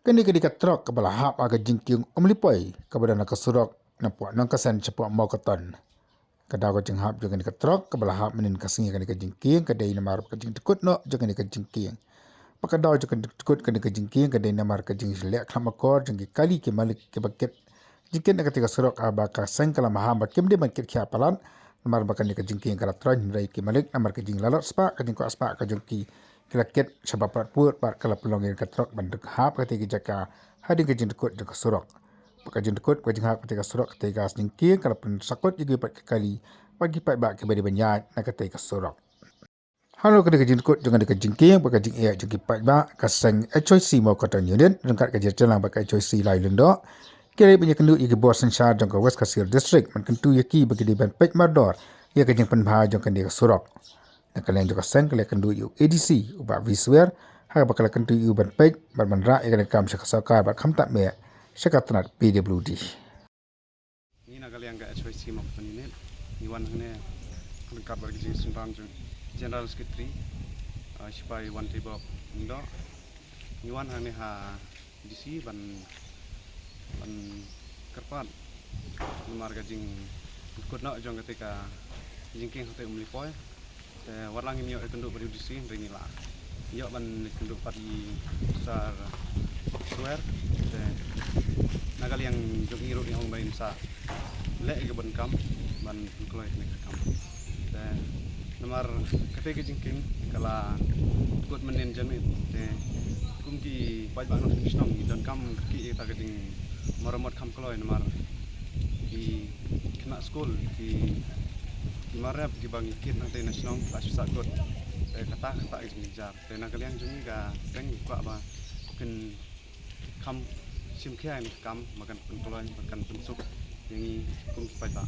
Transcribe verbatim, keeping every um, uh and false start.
Kane ka dei ka trok kaba la hap ha ka jingkieng Umlipoi kaba don ha ka surok napoh Nongkasen shapoh Mawkaton. Ka daw ka jinghap jong kane ka trok kaba la hap mynhynnin ka sngi ha kane ka jingkieng ka dei namar ka jingdkut noh jong kane ka jingkieng. Bad ka daw jong ka dkut kane ka jingkieng ka dei namar ka jingleh khlem akor jong ki kali ki malik kiba kit jingkit na katei ka surok, haba ka seng ka la maham ba kim dei ban kit khia palat namar ba kane ka jingkieng ka la troiñ, hynrei ki malik namar ka jinglalot spah, ka jingkwah spah ka jong ki, ki la kit shaba pud pud bad ka la pynlong ïa ka trok ban hap ha katei ka jaka hadien ka jingdkut jong ka surok. Bad ka jingdkut, ka jinghap katei ka surok, katei ka jingkieng ka la pynsakut ïa ki bad ki kali bad ki paidbah kiba dei ban ïaid na katei ka surok. Halor katei ka jingdkut jong katei ka jingkieng bad ka jingeh jong ki paidbah, ka seng H Y C Mawkaton Unit ryngkat ka jingïatreilang bad ka H Y C Lai Lyngdoh ki la leit ban ïakynduh ïa ki bor synshar jong ka West Khasi Hills District ban kyntu ïa ki ba ki dei ban peit mardor ïa ka jingpynbha jong kane ka surok. Na ka liang jong ka seng ka la ïakynduh ïa u A D C u Bah V Swer, ha kaba ka la kyntu ïa u ban peit bad ban rah ïa kane ka kam sha ka sorkar bad khamtam eh sha ka tnat P W D. Ngi na ka liang ka H Y C Mawkaton Unit ngi wan hangne ryngkat bad ka jingsynran jong General Secretary, ah, Sipai Wantibob Lyngdoh. Ngi wan hangne ha D C ban, ban kyrpad namar ka jingdkut noh jong katei ka jingkieng hatei Umlipoi. Te wat la ngim ïoh ïakynduh bad u D C hynrei ngi la ïoh ban ïakynduh pat ïa u Sir Swer. Te na ka liang jong ngi ruh ngi ong ba ngin sa leh ïa ka bun kam ban pynkloi kane ka kam. Te namar katei ka jingkieng ka la kut mynnin janmiet, te kum ki paidbah nongshong shnong ngi donkam kyrkieh ïa kata ka jingmaramot kham kloi namar ki khynnah skul, ki, ki marep kiba ngi kit hangtei na shnong ki la shu sah kut. Te kata, kata ka jingjynjar. Te na ka liang jong ngi ka seng ngi kwah ba kin kham shim khia ïa kane ka kam ba kan pynkloi, ba kan pynsuk ïa ngi kum ki paidbah.